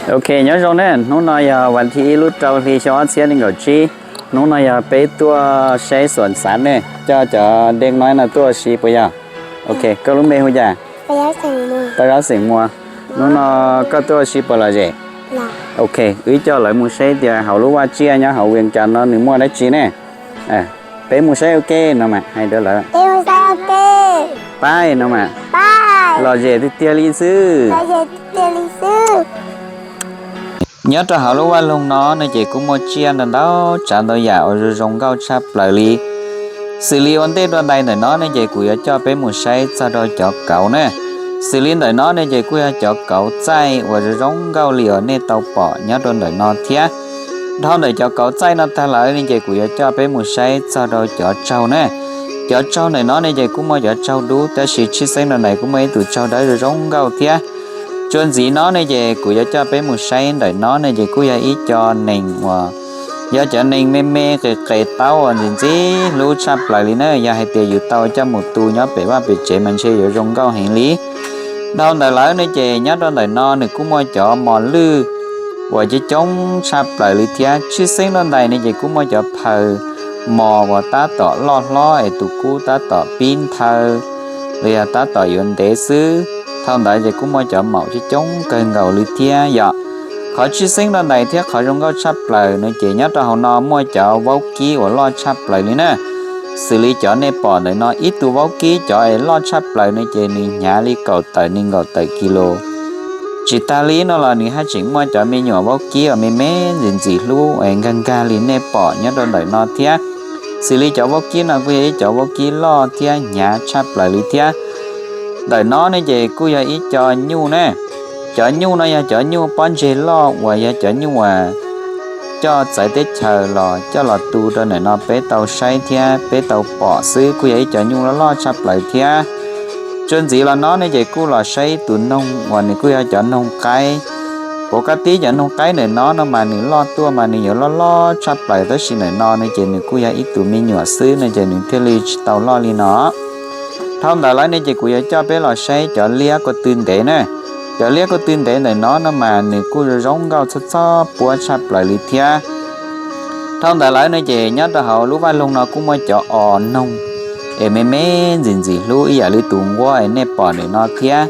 Ok, nyob zoo ne, hnub no yog vas thib ib lub rau hli xyoo ob txhiab nees nkaum tsib. Hnub no yog peb tuaj saib xuam xav ne, coj cov dej no no tuaj ua si puas yog? Ok, koj lub npe hu cas? Paj Zaub Xeem Muas. Hnub no koj tuaj ua si puas lom zem? Ok, wb coj lawv mus saib tias hauv lub vaj tsiaj nyob hauv Vias Cas no nws muaj dab tsi ne. Peb mus saib ua ke no mas hais rau lawm. Pab no mas. Lom zem tiag tiag li xwb. Nyob rau hauv lub vaj loog no no ces kuj muaj tsiaj ntau ntau tsav ntau yam uas zoo zoo nkauj tshaj plaws li. Xws li ua ntej dua ntais ntawm no ne ces kuv yuav coj peb mus saib txog rau cov kauv na. Xws li ntawm no ne ces kuj yog cov kauv txaij uas zoo zoo nkauj li uas nej tau pom nyob rau ntawm no thiab. Dhau ntawm cov kauv txaij no tag lawm ne ces kuv yuav coj peb mus saib txog rau cov tsaug na. Cov tsaug ntawm no ne ces kuj muaj cov tsaug dub tab sis tshwj xeeb rau ntawm kuj muaj ib tug tsaug dawb zoo zoo nkauj thiab. Tsuas ntxiv no ne ces kuv yuav coj peb mus saib ntawm no ne ces kuj yog ib co nees uas yog cov nees me me qes qes taub uas ntxim ntxim hlub tshaj plaws li na. Yog hais tias yus tau coj mus tu nyob pem vaj pem tsev mas ntshe yuav zoo nkauj heev li. Dhau ntawd lawm ne ces nyob rau ntawm no nws kuj muaj cov mos lwj uas coob coob tshaj plaws li thiab. Tshwj xeeb rau ntawm ne ces kuj muaj cov phaws mos uas tab tom loj hlob es tus kub tab tom pib nthaw los yog tab tom yuav ntev xwb. Dhau ntawd ces kuj muaj cov maum coob coob kawg nkaus li thiab yom. Qhov tshwj xeeb rau ntawm thiab qhov zoo nkauj tshaj plaws no ces nyob rau hauv no muaj cov vaub kib uas loj tshaj plaws li na. Xws li cov nej pom ntawm no ib tug vaub kib cov es loj tshaj plaws no ces nws hnyav li kaum tawm nees nkaum tawm kis lus. Tsis tag li no los nws haj tseem muaj cov me nyuam vaub kib uas me me ntxim ntxim hlub es nkag nkag li nej pom nyob rau ntawm no thiab. Xws li cov vaub kib no kuj yog ib cov vaub kib loj thiab hnyav tshaj plaws li thiab. Ntawm no ne ces kuj yog ib co nyuj na. Cov nyuj no yog cov nyuj pob ntseg loj uas yog cov nyuj uas coj txawv teb chaws los coj los tu rau ntawm no peb tau saib thiab peb tau pom xwb, kuj yog ib co nyuj loj loj tshaj plaws thiab. Tsuas ntxiv los no ne ces kuj los saib tus noog uas nws kuj yog cov noog qaib. Puas koj tib cov noog qaib ntawm no no mas nws loj tuaj mas nws yuav loj loj tshaj plaws tab sis ntawm no ne ces nws kuj yog ib tug me nyuam xwb no ces nws thiaj li tsis tau loj li no. Dhau ntawd lawm ne ces kuv yuav coj peb los saib cov liab ko tw ntev na. Cov liab ko tw ntev ntawm no no mas nws kuj zoo zoo nkauj txhob txhob puab tshaj plaws li thiab. Dhau ntawd lawm no ces nyob rau hauv lub vaj loog no kuj muaj cov os noog es me me ntxim ntxim hlub ib yam li tus nquab es nej pom ntawm no thiab.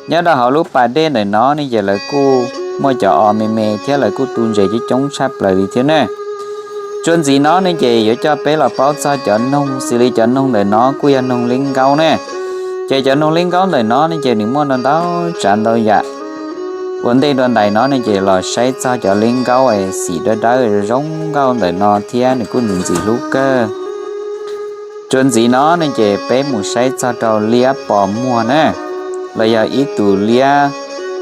Nyob rau hauv lub pas dej ntawm no ne ces lawv kuj muaj cov os me me thiab lawv kuj tu ntses coob coob tshaj plaws li thiab na. Tsuas ntxiv no ne ces yuav coj peb los paub txog cov noog, xws li cov noog ntawm no kuj yog noog liab nkaub na. Ces cov noog liab nkaub ntawm no ne ces nws muaj ntau ntau tsav ntau yam. Ua ntej dua ntais no ne ces los saib txog cov liab nkaub es xim dawb dawb zoo nkauj ntawm no thiab nws kuj ntxim ntxim hlub kawg. Tsuas ntxiv no ne ces peb mus saib txog rau liab pos muag na, los yog ib tus liab,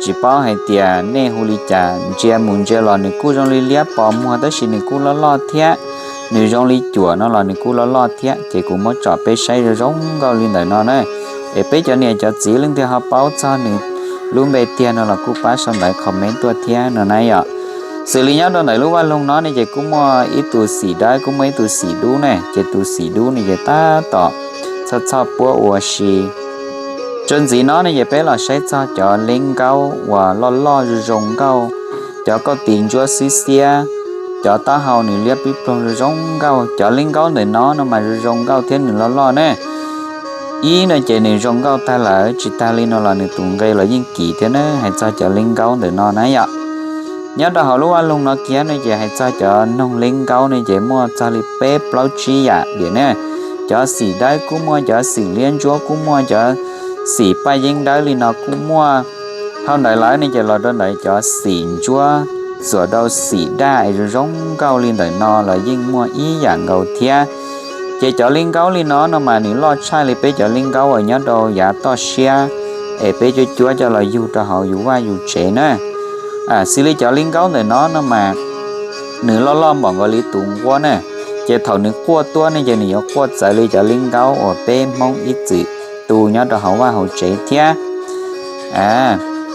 tsis paub hais tias nej hu li cas, ntsia mus ntsia los nws kuj zoo li liab pos muag tab sis nws kuj loj loj thiab, nws zoo li cuam no los nws kuj loj loj thiab. Ces kuv muab tsom peb saib zoo zoo nkauj li ntawm no na. Es peb cov niam cov txiv leej twg ho paub txog nws lub npe tiag no los kuj pab sau ntawv comment tuaj thiab no na yom. Xws li nyob rau ntawm lub vaj loog no ne ces kuj muaj ib tus xim dawb kuj muaj ib tus xim dub ne, ces tus xim dub ne ces tab tom txhoj txhoj puab ua si. Tsuas ntxiv no ne ces peb los saib txog cov liab nkaub uas loj loj zoo zoo nkauj, cov kauj tis ntsuab xwb xiab, cov taub hau nws liab pib ploog zoo zoo nkauj. Cov liab nkaub ntawm no no mas zoo zoo nkauj thiab nws loj loj ne. Ib no ces nws zoo nkauj tag lawm, tsis tag li no los nws tus nqe los yeej kim thiab na, hais txog cov liab nkaub ntawm no na yom. Nyob rau hauv lub vaj loog no kiag ne ces hais txog cov noog liab nkaub ne ces muaj txog li peb plaub tsib yam diam ne. Cov xim dawb kuj muaj, cov xim liab ntsuab kuj muaj, cov xim paj yeeb dawb li no kuj muaj. Dhau ntawd lawm ne ces los rau ntawm cov xim ntsuab, txuam rau xim daj es zoo zoo nkauj li ntawm no los yeej muaj ib yam nkaus thiab. Ces cov liab nkaub li no no mas nws loj tshaj li peb cov liab nkaub uas nyob rau yav toj siab es peb cuab cuab coj los yug rau hauv yus vaj yus tsev na. Xws li cov liab nkaub ntawm no no mas nws loj loj npaum nkaus li tus nquab na, ces thaum nws quaj tuaj ne ces nws yuav quaj txawv li cov liab nkaub uas peb Hmoob ib txwm tu nyob rau hauv vaj hauv tsev thiab.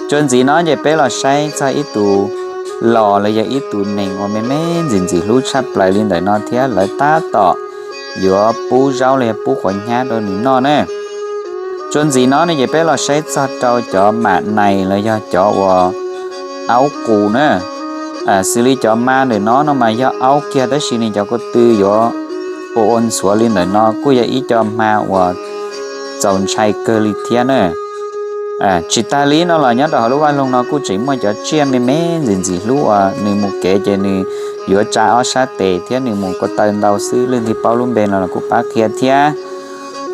Tsuas ntxiv no ces peb los saib txog ib tus los los yog ib tus nees uas me me ntxim ntxim hlub tshaj plaws li ntawm no thiab, lawv tab tom yuav pub zaub los yog pub quav nyab rau nws noj na. Tsuas ntxiv no ne ces peb los saib txog rau cov mam nais los yog cov uas aub qus na. Xws li cov hma ntawm no no mas yog aub kiag tab sis nws cov ko tw yuav ua ua ntxhuav li ntawm no kuj yog ib co hma uas txaus ntshai kawg li thiab na. Tsis tas li no los nyob rau hauv lub vaj loog no kuj tseem muaj cov tsiaj me me ntxim ntxim hlub uas nws mus kev ces nws yuav tsa ob sab tes thiab nws mus ko taw ntau xwb, leej twg paub lub npe no los kuj pab qhia thiab.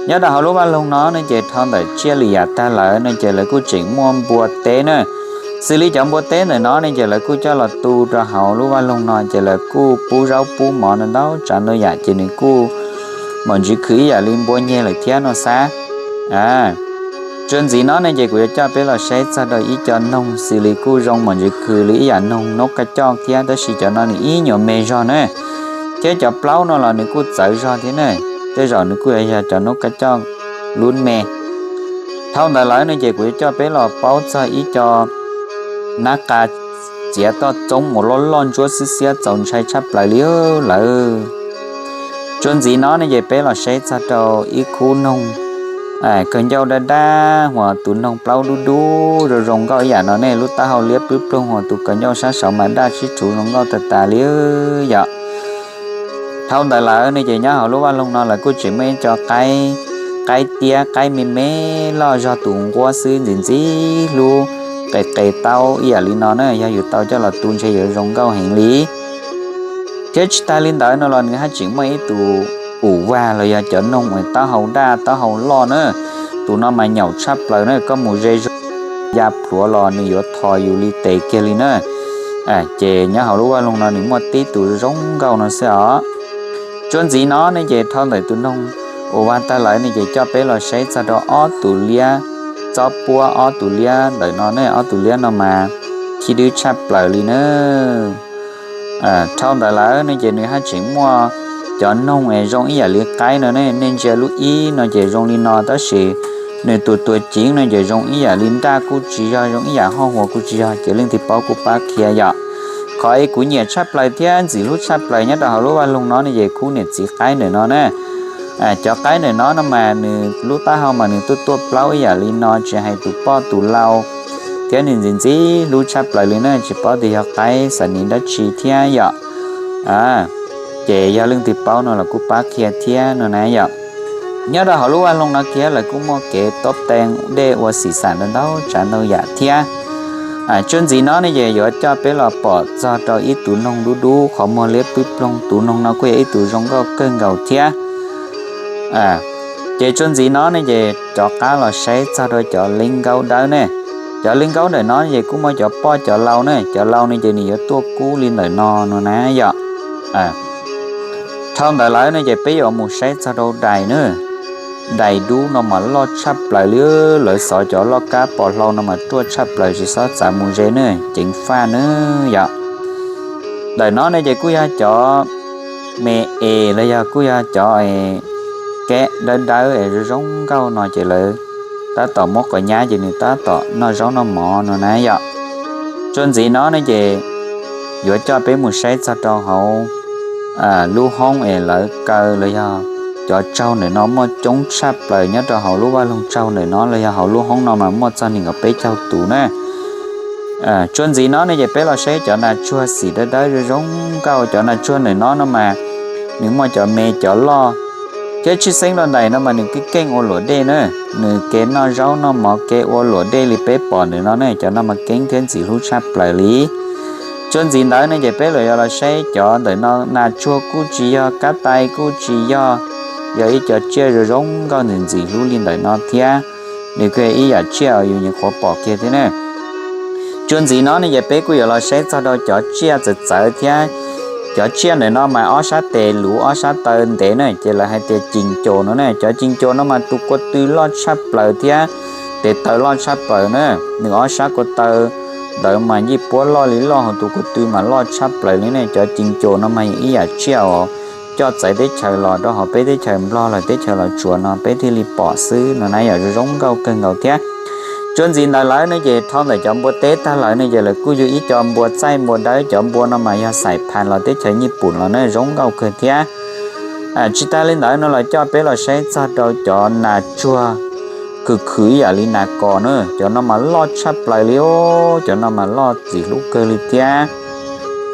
Nyob rau hauv lub vaj loog no ne ces dhau ntawm tsiaj li yam tag lawm ne ces lawv kuj tseem muaj npua teb na. Xws li cov npua teb ntawm no ne ces lawv kuj coj los tu rau hauv lub vaj loog no ces lawv kuj pub zaub pub mov ntau tsav ntau yam ces nws kuj mom ntsis khwv ib yam li npua nyeg lawm thiab no xav. Tsuas ntxiv no ne ces kuv yuav coj peb los saib txog rau ib co noog xws li kuj zoo mom ntsis khwv li ib yam noog nub kaj coj thiab tab sis cov no nws ib nyuag me zog na. Thiab cov plaub no los nws kuj txawv zog thiab na, tej zaum nws kuj yog cov nub kaj coj lub me. Dhau ntawd lawm ne ces kuv yuav coj peb los paub txog ib co nab qa txiav toj txoob uas loj loj ntsuab xwb xiab txaus ntshai tshaj plaws li lawm. Tsuas ntxiv no ne ces peb los saib txog rau ib khub noog kaw ncauj dab dab uas tus noog plaub dub dub zoo zoo nkauj ib yam no ne, lub taub hau liab pwb ploog uas tus kaw ncauj sab saud mas daj sib rhuv zoo nkauj tag tas li yom. Dhau ntawd lawm ne ces nyob hauv lub vaj loog no lawv kuj tseem muaj ib co qaib, qaib tiab qaib me me loj zog tus nquab xwb ntxim ntxim hlub qe qe taub ib yam li no na, yog yus tau coj los tu ntshe yuav zoo nkauj heev li. Thiab tsis tas li ntawd no los nws haj tseem muaj ib tus ua vag los yog cov noog uas taub hau daj taub hau loj na, tus no mas nyaum tshaj plaws na, koj mus ze zog ya plhuav los nws yuav thos yus li tes kiag li na. Ces nyob hauv lub vaj loog no nws muaj tib tus zoo nkauj no xwb os. Tsuas ntxiv no ne ces dhau ntawm tus noog ua vag tag lawm ne ces coj peb los saib txog rau ob tus liab txob puab, ob tus liab ntawm no ne, ob tus liab no mas khib dwb tshaj plaws li na. Dhau ntawd lawm ne ces nws haj tseem muaj cov noog es zoo ib yam li qaib no ne, nej ntsia lub ib no ces zoo li no tab sis nws tus tuag ceev no ces zoo ib yam li nraj kuj tsis yog, zoo ib yam hoj huas kuj tsis yog, ces leej twg paub kuj pab qhia yom. Qhov es kuv nyiam tshaj plaws thiab ntxim hlub tshaj plaws nyob rau hauv lub vaj loog no ne ces khub niam txiv qaib ntawm no na. Cov qaib ntawm no no mas nws lub taub hau mas nws tuaj tuaj plaub ib yam li no, tsis hais tus poj tus lau, thiab nws ntxim ntxim hlub tshaj plaws li na, tsis paub tias yog qaib xav niv dab tsi thiab yom. Ces yog leej twg paub no los kuj pab qhia thiab no na yom. Nyob rau hauv lub vaj loog no kiag lawv kuj muaj kev tob tee dej ua xim xam ntau ntau tsav ntau yam thiab. Tsuas ntxiv no ne ces yuav coj peb los pom txog rau ib tus noog dub dub qhov muag liab pwb ploog, tus noog no kuj yog ib tus zoo nkauj kawg nkaus thiab. Ces tsuas ntxiv no ne ces rov qab los saib txog rau cov li nkaub dawb ne. Cov li nkaub ntawm no ces kuj muaj cov poj cov lau ne, cov lau ne ces nws yuav tuaj kub li ntawm no no na yom. Dhau ntawd lawm ne ces peb yuav mus saib txog rau dais na. Dais dub no mas loj tshaj plaws li, lawv xov cov loj kab pos hlau no mas ruaj tshaj plaws tsis txhob txav mus ze ne, ceev faj na yom. Ntawm no ne ces kuj yog cov me es los yog kuj yog cov kab dawb dawb es zoo zoo nkauj no ces lawv tab tom muab quav nyab ces nws tab tom noj zaub noj mov no na yom. Tsuas ntxiv no ne ces yuav coj peb mus saib txog rau hauv lub hoob es lawv kaw los yog cov tsaug ntawm no muaj coob tshaj plaws nyob rau hauv lub vaj loog tsaug ntawm no los yog hauv lub hoob no mas muaj txog nees nkaum peb caug tus na. Tsuas ntxiv no ne ces peb los saib cov nas tsuag xim dawb dawb zoo zoo nkauj, cov nas tsuag ntawm no no mas nws muaj cov me cov loj, thiab tshwj xeeb rau ntawm no mas nws keej keej ua luam dej na, nws kev noj zaub noj mov kev ua luam dej li peb pom ntawm no ne, cov no mas keeb thiab ntxim hlub tshaj plaws li. Tsuas ntxiv ntawd ne ces peb los yuav los saib cov ntawm no, nas tsuag kuj tsis yog, kab tais kuj tsis yog, yog ib co tsiaj zoo zoo nkauj ntxim ntxim hlub li ntawm no thiab. Nws kuj yog ib yam tsiaj uas yus nyuam qhuav pom kiag thiab na. Tsuas ntxiv no ne ces peb kuj yuav los saib txog rau cov tsiaj txawv txawv thiab. Cov tsiaj ntawm no mas ob sab tes luv ob sab taw ntev na ces lawv hais tias cim caum no na. Cim caum no mas tus ko tw loj tshaj plaws thiab tes taw loj tshaj plaws na. Nws ob sab ko taw ntawd mas yij puab loj li loj, hos tus ko tw mas loj tshaj plaws li ne. Cov cim caum no mas yog ib yam tsiaj uas coj txawv teb chaws los rau hauv peb teb chaws Nplog los teb chaws Los Tsuas no peb thiaj li pom xwb no na, yog zoo zoo nkauj kawg nkaus thiab. Tsuas ntxiv ntawd lawm ne ces dhau ntawm cov npua teb tag lawm ne ces lawv kuj yug ib co npua txaij npua dawb, cov npua no mas yog xais phas los teb chaws Nyij Pooj los na, zoo nkauj kawg thiab. Tsis tas li ntawd no los coj peb los saib txog rau cov nas tsuag khwv khwv ib yam li nas kos na. Cov no mas loj tshaj plaws li os, cov no mas loj txim hlub kawg li thiab.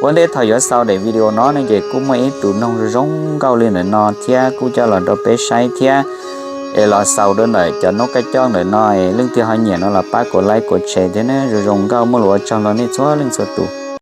Ua ntej thaum yuav xaus daim video no ne ces kuj muaj ib tug noog zoo zoo nkauj li ntawm no thiab kuj coj los rau peb saib thiab. Es los xaus rau ntawm cov noob kab coj ntawm no es leej twg ho nyiam no los pab kuv like kuv share thiab ne. Zoo zoo nkauj, muaj lus ua tsaug rau nej txhua leej txhua tus.